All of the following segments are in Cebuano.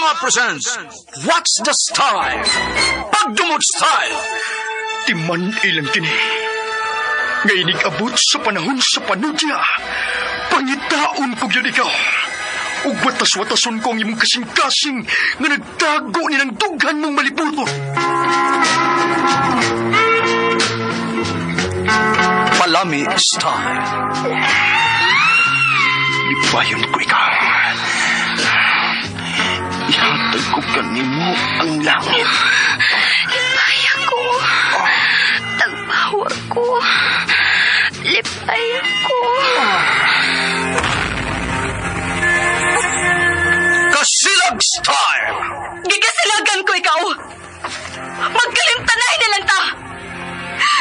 Drama presents What's the Style? Pagdumot Style! Timan ilang kini. Ngay abot sa panahon sa panudya. Pangitaon ko gyud ikaw. Ug watas-watason ko ang imong kasing-kasing nga nagtago ni ng dughan mong malibuton. Palami Style. Lipayon ko ikaw. Ihatag ko kanimo ang langit. Lipay ako. Tagpawa ko. Lipay ako. Kasilag Style! Gigasilagan ko ikaw. Magkalimtanay na lang ta.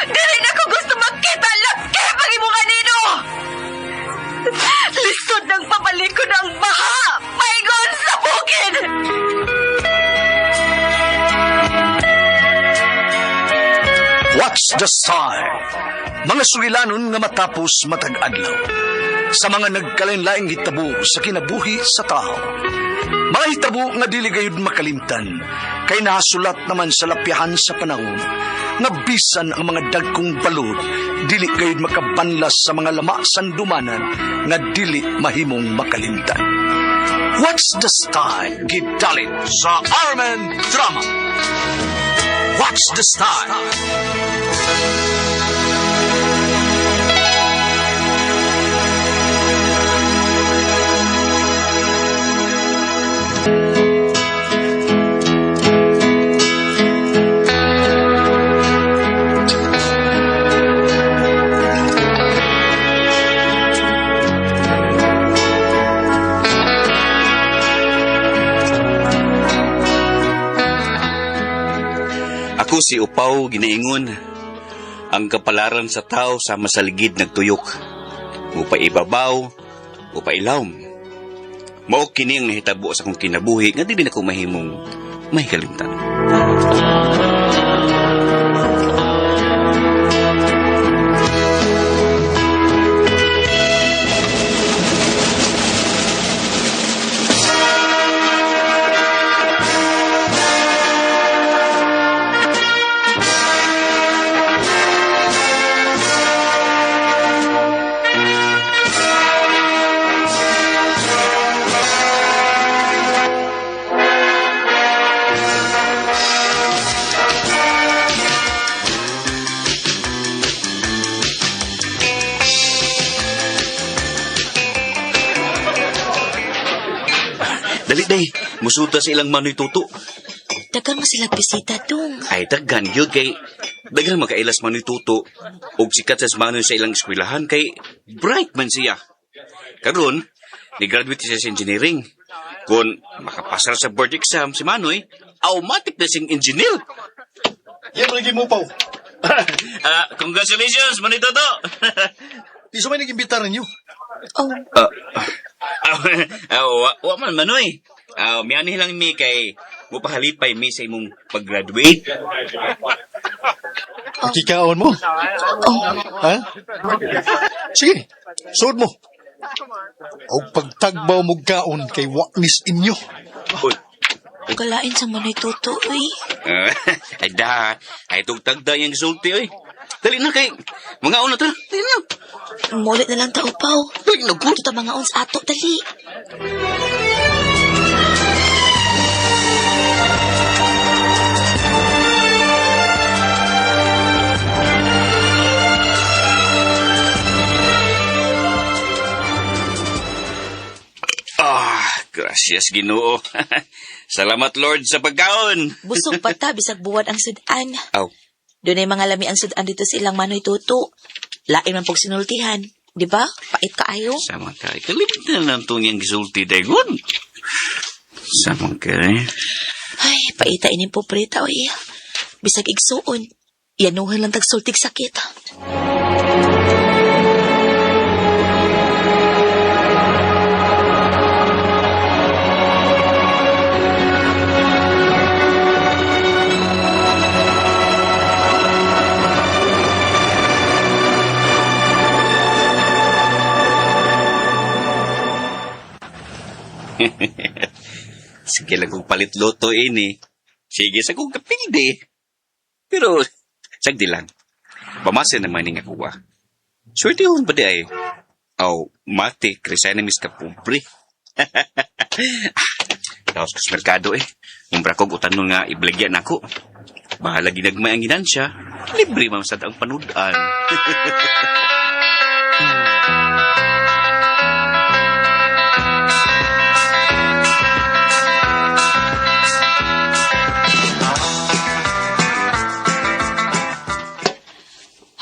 Dili na ko gusto makita lakip ang imong anino. Lisod ng pabalikon ang baha. Paingon sa bukid. What's the Style? Mga sugilanon nga matapos matag adlaw. Sa mga nagkalain-laing hitabo sa kinabuhi sa tao. Mga hitabo nga dili gayud makalimtan, kay nahasulat naman sa lapyahan sa panahon, nga bisan ang mga dagkong balod, dili gayud makabanlas sa mga lama sandumanan nga dili mahimong makalimtan. What's the Style? Gidalit sa Armen Drama. What's the Style? Ako si Upaw ginaingon. Ang kapalaran sa tao sama sa ligid nagtuyok. Upa ibabaw, upa ilawom. Mao kini ang nahitabo sa akong kinabuhi nga dili nako mahimong mahikalimtan. Dali day, musulta sa ilang manoy tuto. Dagan mo sila bisita dong. Ay daghan gyud kay daghan makailas manoy tuto og sikat sa manoy sa ilang eskwelahan kay bright man siya. Karon, ni-graduate siya sa engineering. Kung makapasar sa board exam si Manoy, automatic na siyang engineer. Yan lagi mo paw. Ah, congratulations, Manoy Toto! Di sa may nag-imbitar ninyo. Oh, Ah, wa man Manoy. Miani lang mi kay mupahalipay mi sa imong pag-graduate. Nakikaon mo. oh. Ha? Sige, suod mo. Og pagtagbaw mo kaon kay waknis inyo. Uy, Kalain sa manoy tuto, uy. Ah, ay da, ay tugtagda yung sulti oy. Dali na kay mga una tara. Dali na. Mulit na lang ta upaw. Dali na ko. Ato ta mga ons ato, dali. Ah, gracias Ginoo. Salamat Lord sa pagkaon. Busog pa ta, bisag buwan ang sudan. Aw, Doon ay mga lami ang sudan dito sa ilang manoy tuto. Lain man pog sinultihan. Di ba? Pait kaayo. sama ka. Kalimtan lang tong yung gisulti dagon. Sama ka eh. Ay, paita ining pobreta, oy. Bisag igsuon. Yanuhan lang tagsultig sakit. Sige lang kong palit loto ini. Sige sa kong kapildi. Pero, sagdi lang. Pamasa naman ni nga kuwa. Swerte yun ba di ay? Aw, mate, resign na mis ka pobre. Tapos ko sa merkado eh. Umbra ko utan nun nga ibligyan ako. Bahala ginagmay ang ginansya. Libre man sad ang panudan.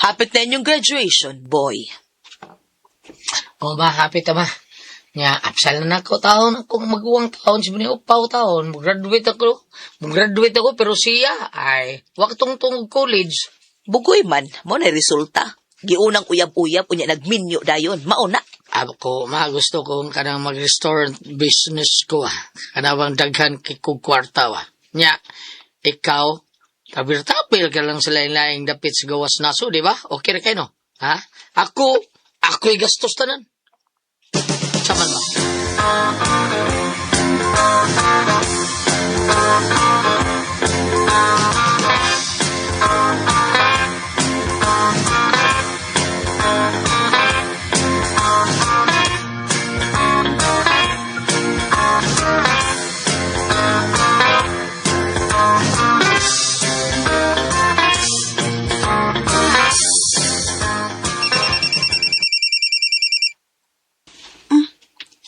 Hapit na inyong graduation, boy. O ba, happy ta ba? Nya, absal na nako taon ako maguwang taon si ni upaw taon, mag-graduate ako. Mag-graduate ako pero siya ay waktong tungog college. Bugoy man, mo na resulta. Giunang uyab-uyab, unya nagminyo dayon. Mauna. Ako, ma gusto kong kanang mag-restore business ko ah. Kanawang daghan kay kog kwarta wa. Nya, ikaw tabir-tapil ka lang sa lain-laing dapit sa gawas naso, di ba? Okay ra kay no? Ha? Ako, ako'y gastos tanan. Saman ba?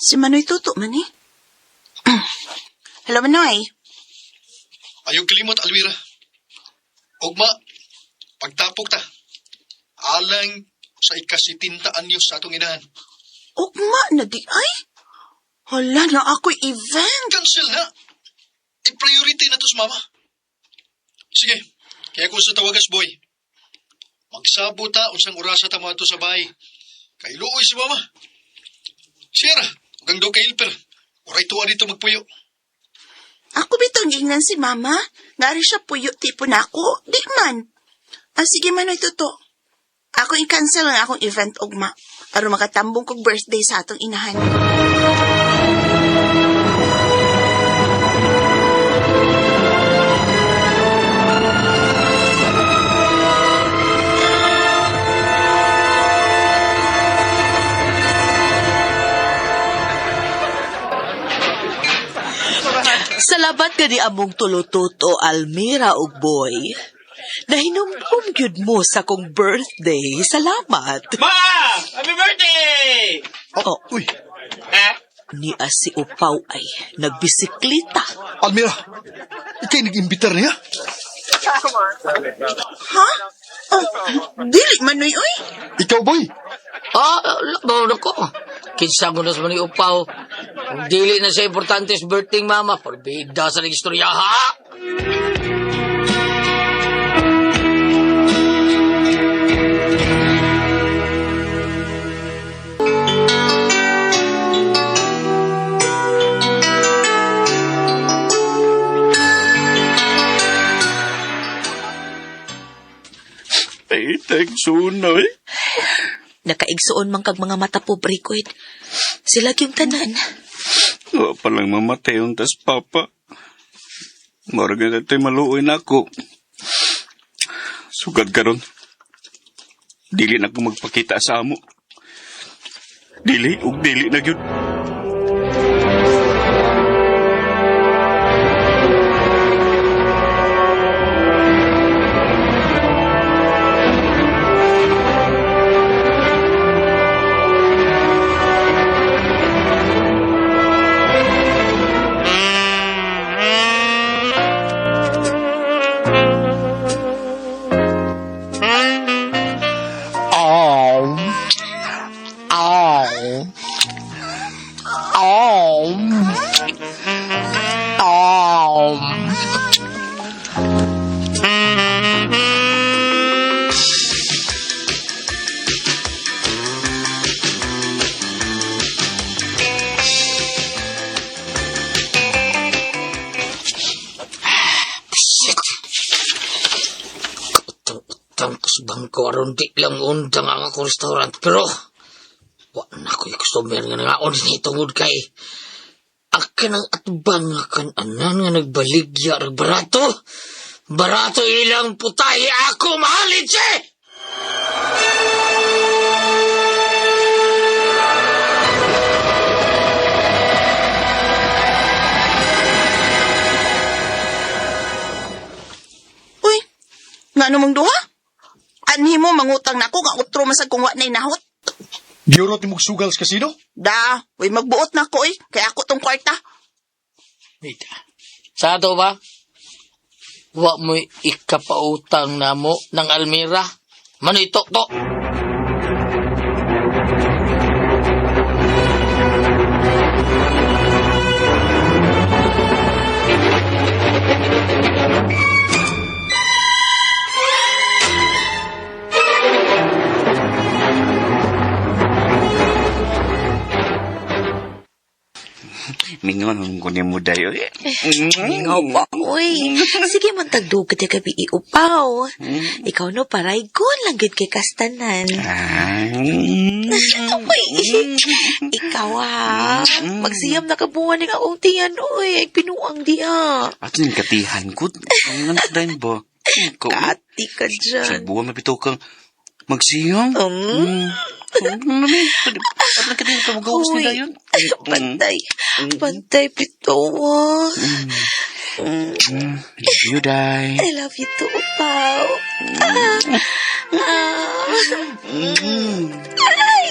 Si Manoy Tuto man eh. Hello, Manoy. Ayaw kalimot, Almira. Ugma, pagtapok ta. Alang sa ikasitinta anyos sa atong inahan. Ugma na di ay. Hala na ako'y event. Cancel na. I-priority na to sa mama. Sige, kaya ko sa tawagas, boy. Magsabo ta unsang orasa ta moadto sa bahay. Kay luoy si mama. Sierra, ug ang do kay Ilper. Oray tuwa dito magpuyo. Ako bitong gingnan si Mama. Ngari siya puyo tipo na ako. Di man. Ah, sige Manoy Tuto. Ako i-cancel ang akong event ugma. Aron makatambong kog birthday sa atong inahan. Salamat ka ni among tulotuto, Almira ug boy. Nahinumdum gyud mo sa kong birthday. Salamat. Ma! Happy birthday! Oh, Uy, ni si Upaw ay nagbisiklita. Almira, ikay nag-imbitar niya? Ha? Oh, dili Manoy oy. Ikaw, boy. Ah, labaw na ko. Kinsa ko na sa mga upaw. Kung dili na siya importante sa birthday mama, porbida sa istorya, ha? Ay, tagsunoy. Nakaigsuon man kag mga mata pobre ko. Sila gyung tanan. Wa pa lang mamatay ang tas papa. Murag na dito'y maluoy na ako. Sugad karon. Dili na ko magpakita sa amo. Dili ug dili na gyud. Shit! Kautang-utang ko sa bangko aron di lang undang ang akong restaurant. Pero, wa na ko'y customer nga nangaon ni tungod kay Akin ang atbang nga kananan nga nagbaligya rag barato. Barato ilang putay ako mahalin siya! Uy, nga mong duha? Anhi mo mangutang nako nga utro man sad kung wa na'y nahot. Giurot ni sugal sa kasino? Da, uy magbuot na ko eh. Kaya ako tong kwarta. Wait. Sa ato ba? Wa mo'y ikapautang na mo ng Almira. Manoy to. Mingon ko ni mo dayo. Mingaw ba? Uy, sige man tagdugad ya gabi iupaw. Ikaw no, paraygon lang gid kay kastanan. Ah. Uy, ikaw ah. Magsiyam na kabuhan ng akong tiyan, uy. Ay, pinuang diha. Ato yung katihan ko. Ang anak din ba? Ikaw. Kati ka dyan. Sa buwan mapito kang magsiyam. At nagkatihan ka magawas Uy, nila yun. Pantay. Pantay, pito. ah. Love you, Day. I love you too, Pao. Ah. Ah. Ay!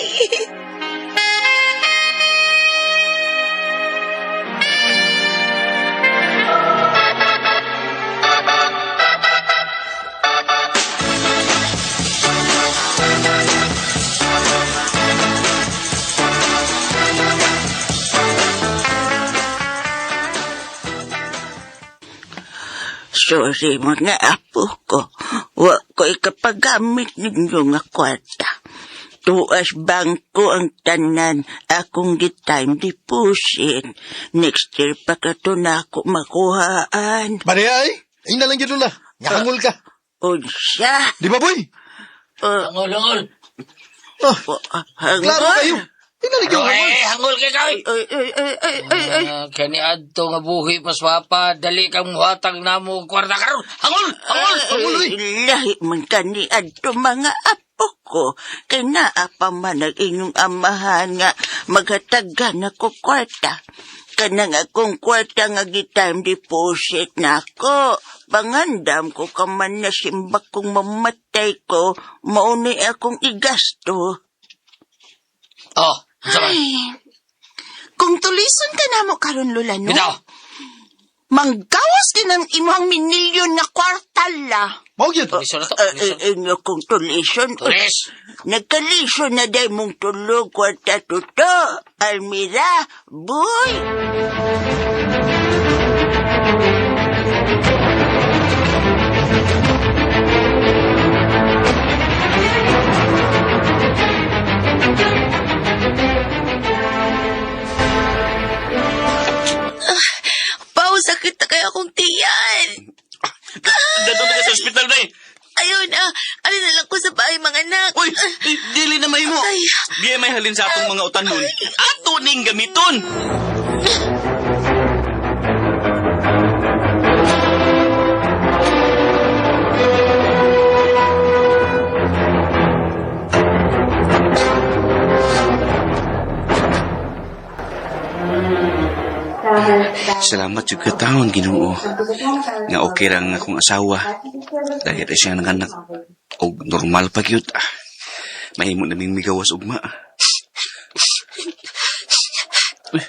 Sorry mga apo ko. Wa ko ikapagamit ninyo nga kwarta. Tuas bangko ang tanan akong gi-time deposit. Next year pa ka to na ako makuhaan. Maria ay, ay na lang yun la. Nga hangol ka. Unsa? Di ba, boy? Hangol, hangol. Ah, Hangol? klaro kayo. Ay na lang yun hangol. Eh, hangol kay kay. Ay, ay, ay, ay, ay, ay. Ah, kani adto nga buhi pas papa, dali kang muhatag namo og kwarta karon. Hangol, hangol. Hangol, uy. Lahi man kani adto mga apo ko. Kay naa pa man ang inyong amahan nga maghatagan ako kwarta. Kanang akong kwarta nga gi-time deposit nako. Pangandam ko ka man na simbak kong mamatay ko, mauni akong igasto. Oh, unsa man? Ay, kung tulison ka namo karon Lola, no? Bitaw. Manggawas din ang imong minilyon nga kwarta la. Mao gyud. Tuliso na to. Eh, Tuliso. eh, inyo kong tulison. Tulis. Nagkalison na day mong tulog kwarta tuto. Almira, boy. Pao, sakit na kaya akong tiyan. Dadto ka sa ospital, Day. Ayun, ah. Ano na lang ko sa bahay, mga anak. Uy, ay, dili na may mo. Ay. Di may halin sa atong mga utanon. Ato ning gamiton. Salamat jud ka taon Ginoo. Nga okay ra ang akong asawa. Dahil ra siya nanganak og normal pa gyud. Ah, mahimo naming migawas ugma. Uy,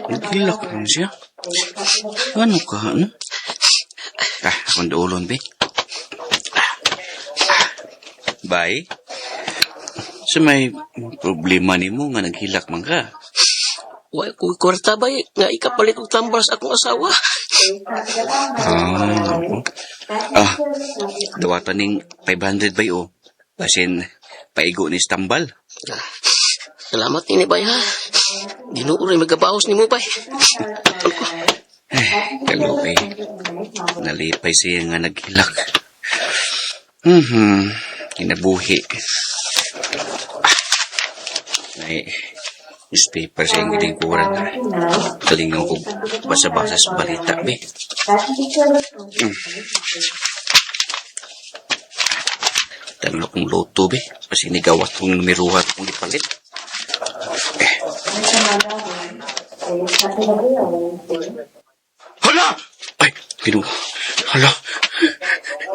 nagilak man siya. Ano ka, ano? Ah, akong duolon, be. Ah, ah. Bye. Sa may problema nimo nga naghilak man ka. Wa ko kwarta bay nga ikapalit og tambal sa akong asawa. Ah, oo. Ah, dawatan ning 500 bay o. Basin, paigo ni Stambal. Ah, Salamat nini bay ha. Ginoo rin magabaos nimo bay. Ay, kalupay. Nalipay siya nga naghilak. Kinabuhi. Ah, ay, Newspaper sa iyong lingkuran. Kalingaw ko basa-basa sa balita, be. Tanong akong loto, be. Pasinigaw at kong numeruha at kong ipalit. Eh. Hala! Ay, pinu... Hala!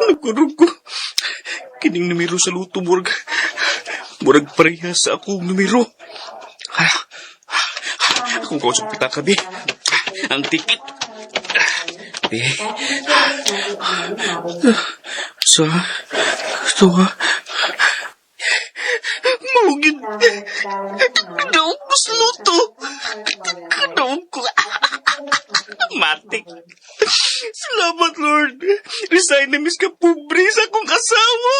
Nagkurog ko. Kining numero sa luto, murag... Murag pareha sa akong numero. Hala! Akong kausap kita kabi. Ang tikit. Be. Sa... Tuwa. Maugid. Kadaog ko sa luto. Kadaog ko. Matik. Salamat, Lord. Resign na miss ka pobre sa akong asawa.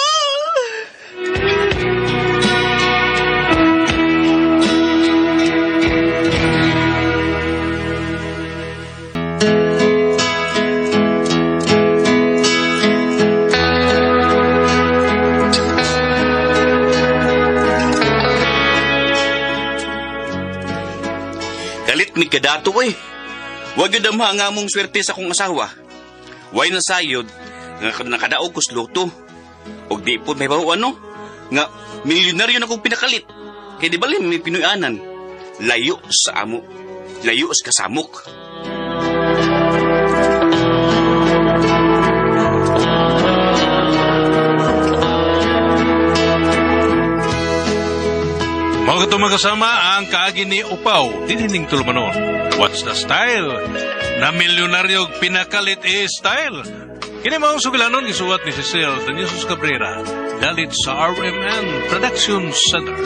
Kalit mi kadato eh. Wag yun ang nga mong swerte sa akong asawa. Way na sayod, nga nakadaog ko sa luto. Og di po may bawo ano, nga milyonaryo na kong pinakalit. Kaya di ba may Pinoyanan? Layo sa amo. Layo sa kasamok. Mga katong magkasama ang kaagi ni Upaw, dinining tulumanon. What's the style? Na milyonaryo pinakalit e style. Kini maong sugilanon gisuwat ni Cecil Danyosos Cabrera, dalit sa RMN Production Center.